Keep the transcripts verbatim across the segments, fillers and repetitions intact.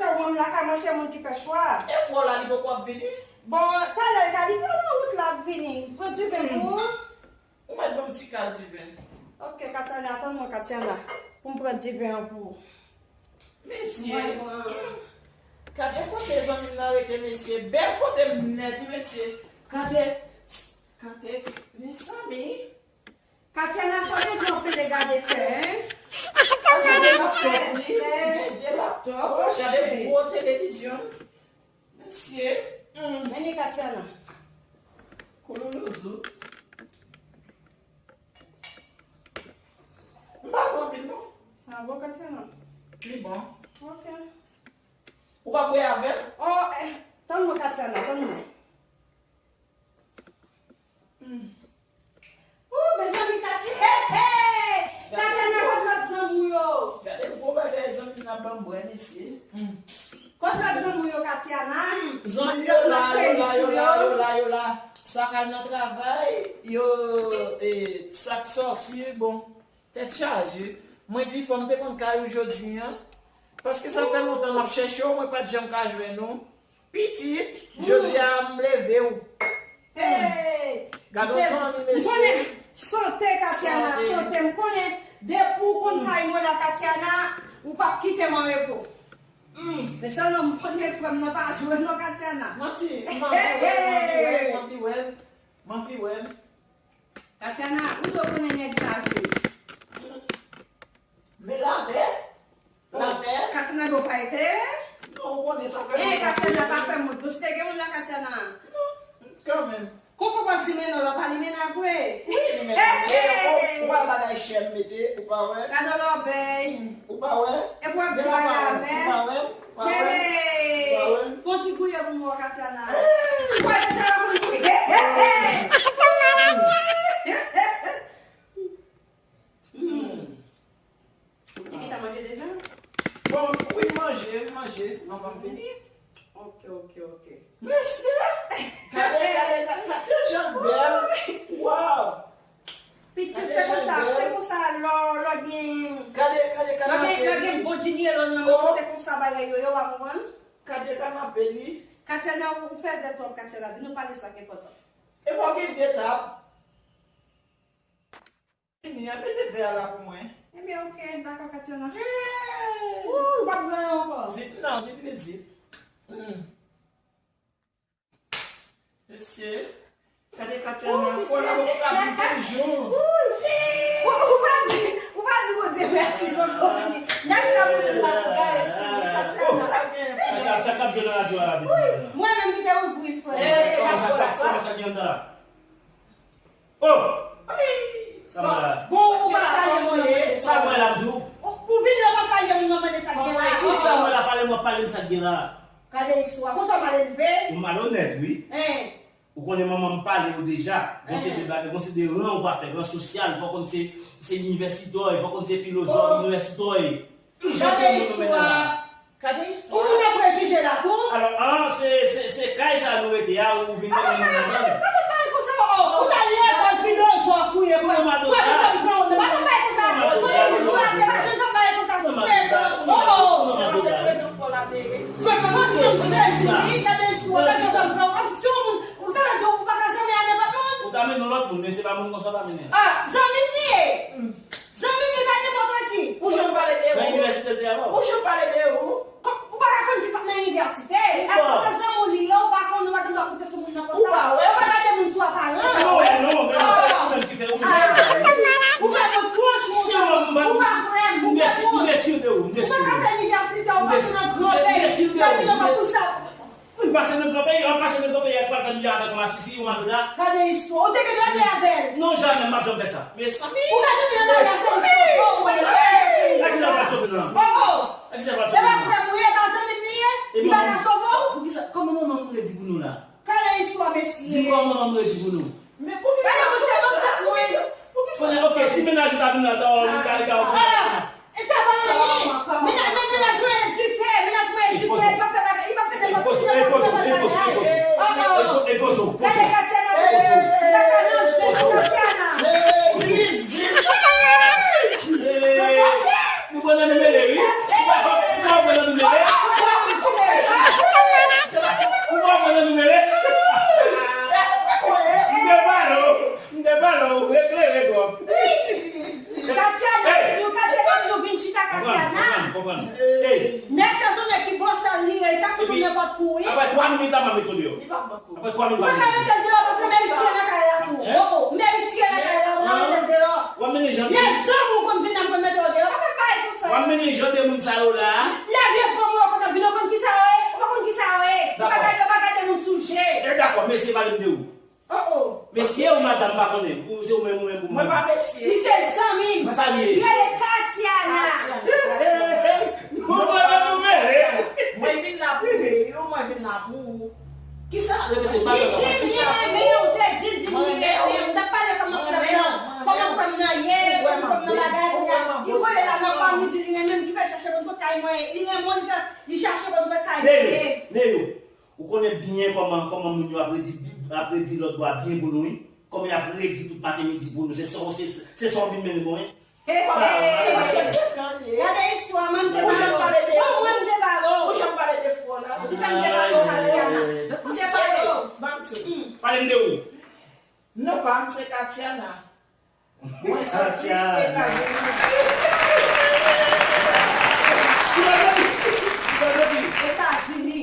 Se ou menm lakay mwen, se moun ki fè chwa. E frè w la, li poko ap vini? Bon, talè l ka, li pral nan wout la ap vini. Pran diven pou ou. Ou mèt ban m ti kal diven. Ok, Katiana, atann mwen, Katiana, pou m pran diven an pou ou. Mesye, gade kote zanmi m nan rete, mesye. Bèl kote m nèt, wi, mesye. Gade, gade, mezanmi. Katiana, sa w te jan pede gade fè, en? Gade laptop, wi. Gade laptop, gade gwo televizyon. Mesye. Mm. Men ni Katiana. Kololozo. M pa bon anpil, non. Sa bon, Katiana? Li bon. Ok. Ou pa bwè avè l? Oh, eh, tann mwen, Katiana, tann mwen. Hmm. Ooh, mezanmi, Kati-, hey, hey! Katiana, kot lòt zanmi w yo? Gade gwo bagay zanmi n ap ban m bwè, mesye. Hmm. Kot lòt zanmi w yo, Katiana? Zanmi yo la, yo la, yo la, yo la, yo la. Sa k al nan travay, yo, eh, sa k sòti, bon. Tèt chaje. Mwen di fò m te konn kay ou jodi a. Paske sa fè lontan m ap chèche w, mwen pa t janm ka jwenn ou. Pitit, jodi a m leve w. Hey! Gade yon zanmi, mesye. M konnen, chante, Katiana, chante. M konnen depi w konn kay mwen la, Katiana, ou p ap kite m an repo. Men sèlman m konnen frè m nan pa jwenn non, Katiana. Manti, m anvi wè l, m anvi wè l, m anvi wè l. Katiana, ou dwe konnen nèg sa jwe. Men lapè, lapè. Katiana, bon, pa ete. Non, ou konnen sa fè lontan. Eh, Katiana, pa fè moun. Bon, si te gen moun la, Katiana. Non, kanmenm. Konpò pa limen non, lò pa limen nan vre. Wi, limen nan vre. Ou pa bagay chè m mete, ou pa wè. Gade lòbèy. Hmm, ou pa wè. E pou ap di bagay avè. Ou pa wè. Hey! Fon ti gouye pou mwen, Katiana. Hey! Ou pa te la pou gouye. Hey, hey, hey! Hmm. Ou te gentan manje deja? Bon, wi, manje, manje. Manman m vini. Ok, ok, ok. Mesye! Gade, gade, gade, gade jan l bèl. Waw! Pitit, se konsa, se konsa lò, lò gen, gade, gade, lò gen, lò gen bon djinye lò nan men, se konsa bagay yo ye, w ap konprann? Gade kanape li. Katiana, ou fèzè twòp, Katiana, vin nou pale sa k enpòtan. E pa gen de tab. Fini, a, mete vè a la pou mwen. Ebyen, ok, dakò, Katiana. Hey! Ooh, ou p ap bwè ankò? Zip, non, zip, zip, zip. Hmm. Mesye, gade Katiana, fò la poko ka vin toujou. Ou, ou pa di, ou pa di Bondye mèsi non, Bondye. Gade sa Bondye la pou gade sou mwen, Katiana. Sa k ap, sa k ap jwe nan radyo a la, vin la? Mwen menm ki te ouvri l, frè. Kòman sa, sa, kòman sa gen anndan la? Oh! Sa mwen la. Bon, ou pa salye moun nan mande sa. Sa mwen la, m di w. Ou, ou vin la, ou pa salye moun nan mande sa k gen la. Ki sa mwen la, pale mwen, pale m sa k gen la. Gade istwa. Konsa w malelve. Ou malonèt, wi. Hein. Ou konnen manman m pale w deja. Gon seri de bagay, gon seri de ran ou pa fè, ran sosyal, fò konn se, se inivèsitè, fò konn se filozòf, inivèsitè. Ki jan de moun ou mennen la? Gade istwa. Ou vin nan prejije la tou? Alò, an, se, se, se kay sa nou rete a, ou vin mennen nou ladan l. Pa konn bagay konsa, oh, oh. Ou ta lekòl filozòf ou ye, pa konn bagay konsa. Pa konn bagay konsa. Ou konnen istwa, te pa janm fè bagay konsa sou frekan. Oh, oh. Frekan, frekan, sezi, wi, gade istwa, gade istwa. Ou sa vle di ou pa ka zanmi a nenpòt moun? Ou ta mennen yon lòt moun, men se pa moun konsa ou ta mennen. Ah, zanmi m li ye. Zanmi m li pa nenpòt ki. Ou janm pale de ou. Nan inivèsite l te avè w. Ou janm pale de ou. Kòm ou pa ka konn fi pa nan inivèsite. Èske se zanmi w li ye, ou pa konn, ou pa gen dwa koute sou moun nan konsa. Ou pa wè. Ou pa gade moun sou aparans. Ou pa wè, non, men se ou menm ki fè ou menm. Ou fè mwen franchman, ou pa vrèman, ou pa vrèman. M desi de ou, m desi de ou. Ou pa ka fè inivèsite, ou pase nan gran peyi. M desi de ou. Gade nan pa pou sa. Moun pase nan gran peyi, an pase nan gran peyi, al pral fè milye avèk yon masisi, yon madoda. Gade istwa. Ou te gen dwa te avè l. Non, jamè, m p ap janm fè sa. Mezanmi. Ou ka tounen nan maryaj sa. Mezanmi. Mezanmi. Ak ki sa pral sove nan? Oh, oh. Ak ki sa pral sove nan? E pa frè m ou ye, e pa zanmi m li ye? Li pa ka sove w? Poukisa, kòman manman m redi pou nou la? Gade istwa, mesye. Di kòman manman m redi pou nou. Men poukisa, poukisa, poukisa, poukisa? Konnen, ok, si mennaj ou ta vin la, ta, ou ta, li ta, ok. E sa pa anyen. Mennaj, men, mennaj mwen edike, mennaj mwen edike, li pa fè bagay, li pa fè nenpòt, li pa fè nenpòt bagay. Oh, oh. Gade Katiana, Katiana. Katiana. Nou pran nan nou mele, wi. Ou pa, ou pa pran nan nou mele. Konprann? Ey! Nèg sa se yon nèg ki bòs sal li ye, li ka fout ou nenpòt kou, wi. Apre twa minit la, m ap mete w deyò. Li p ap ban kou. Apre twa minit, m ap mete w deyò. Ou pa ka mete l deyò paske m eritye lakay la tou. Hein? Oh, oh, m eritye lakay la, ou pa mete l deyò. W ap mennen jan de... Lèzanmi ou konn vin la, m konn mete w deyò. Pa fè bagay konsa. W ap mennen jan de moun sa yo la. Lè vye fanm ou yo konn ap vin, ou konn kisa yo ye? Ou pa konn kisa yo ye? Ou pa gade, ou pa gade moun sou je. E dakò, mesye, pale m de ou. Oh, oh. Mesye ou madanm, m pa konnen. Ou se ou menm, ou menm, ou menm. Mwen pa mesye. Li se zanmi m. Mwen sa li ye. Li rele Katiana. Katiana, Katiana. Mwen vin la pou mwen, mwen vin la pou ou, mwen vin la pou ou. Kisa? Repete, pa... Li di m li renmen w, se di l di m li renmen w. M t ap pale kòman frè m nan, kòman frè m nan ye, kòman frè m nan bagay, li rele la nan kòm li di li renmen m, ki fè chache konn kot kay mwen ye. Li renmen w, li fè, li chache konn kot kay mwen ye. Neyou, Neyou. Ou konnen byen kòman, kòman moun yo ap redi Bib, ap redi lòt bò a byen pou nou, wi. Kòman y ap redi tout maten midi pou nou. Se sa, se, se sa w vin mennen mwen, wi. Hey, hey, hey, hey. Gade istwa, mwen m te pale w. Mwen, mwen m te pale w. Ou janm pale de fò la. Ou janm pale w, Katiana. M te pale w. Pale m de ou. Non pa m, se Katiana. Mwen soti Etazini. Etazini.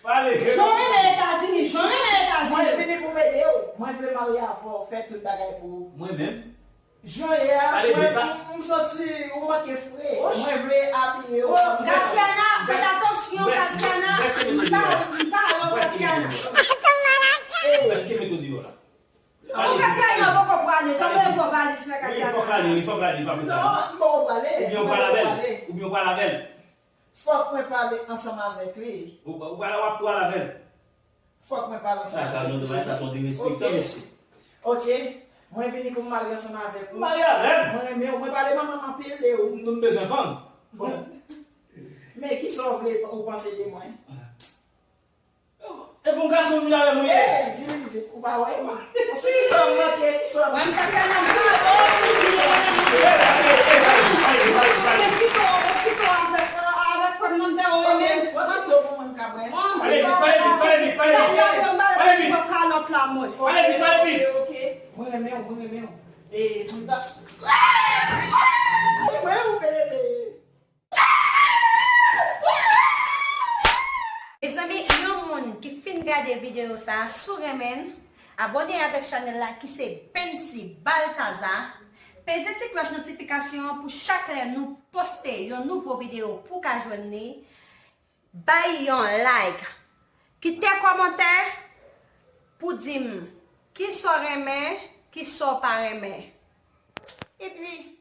Jan w renmen Etazini, jan w renmen Etazini. Mwen vini pou m ede w. Mwen vle marye avè w, fè tout bagay pou ou. Mwen menm? Jan w ye a, mwen, m, m santi ou manke fre. Mwen vle abiye w. Katiana, fè atansyon, Katiana. M pa, m pa alò, Katiana. Ou prèske mete w deyò la. Ou Katiana poko prale, sa vle yon gwo valiz fè Katiana. Wi, fòk prale, wi, fòk prale, pa pwoblèm. Non, m poko prale. Oubyen ou pral avè l. Oubyen ou pral avè l. Fòk mwen pale ansanm avèk li. Ou, ou pral, w ap pral avè l. Fòk mwen pale ansanm avèk li. Sa, sa, non, sa, se yon derespektan, mesye. Ok. Mwen vini pou m marye ansanm avèk ou. Marye avè m? Mwen renmen w. Mwen pale manman m anpil de ou. Nou bezwen fanm. Bon. Men kisa w vle ou panse de mwen? Epi yon gason vin avè mwen ye. Ey, di li, di, ou pa wè, ou pa. Kisa w manke, kisa w... Wè m t ap fè nan bouda w, ou di mwen. Pale, pale, pale, pale, pale. Pito, pito avèk, avèk frè m nan, m te wè menm. Pale vit, pale vit, pale vit, pale vit. Pale vit. Kalòt la, mwen. Pale vit, pale vit. Ok, ok. Mwen renmen w, mwen renmen w. E, mwen ta... Mwen renmen w, bebe. Mezanmi, yon moun ki fin gade videyo sa a, si w renmen l, abòne avèk chanèl la ki se Bency Baltazar. Peze ti klòch notifikasyon an pou chak lè nou poste yon nouvo videyo pou w ka jwenn li. Bay yon like. Kite kòmantè pou di m kisa w renmen, kisa w pa renmen. Epi,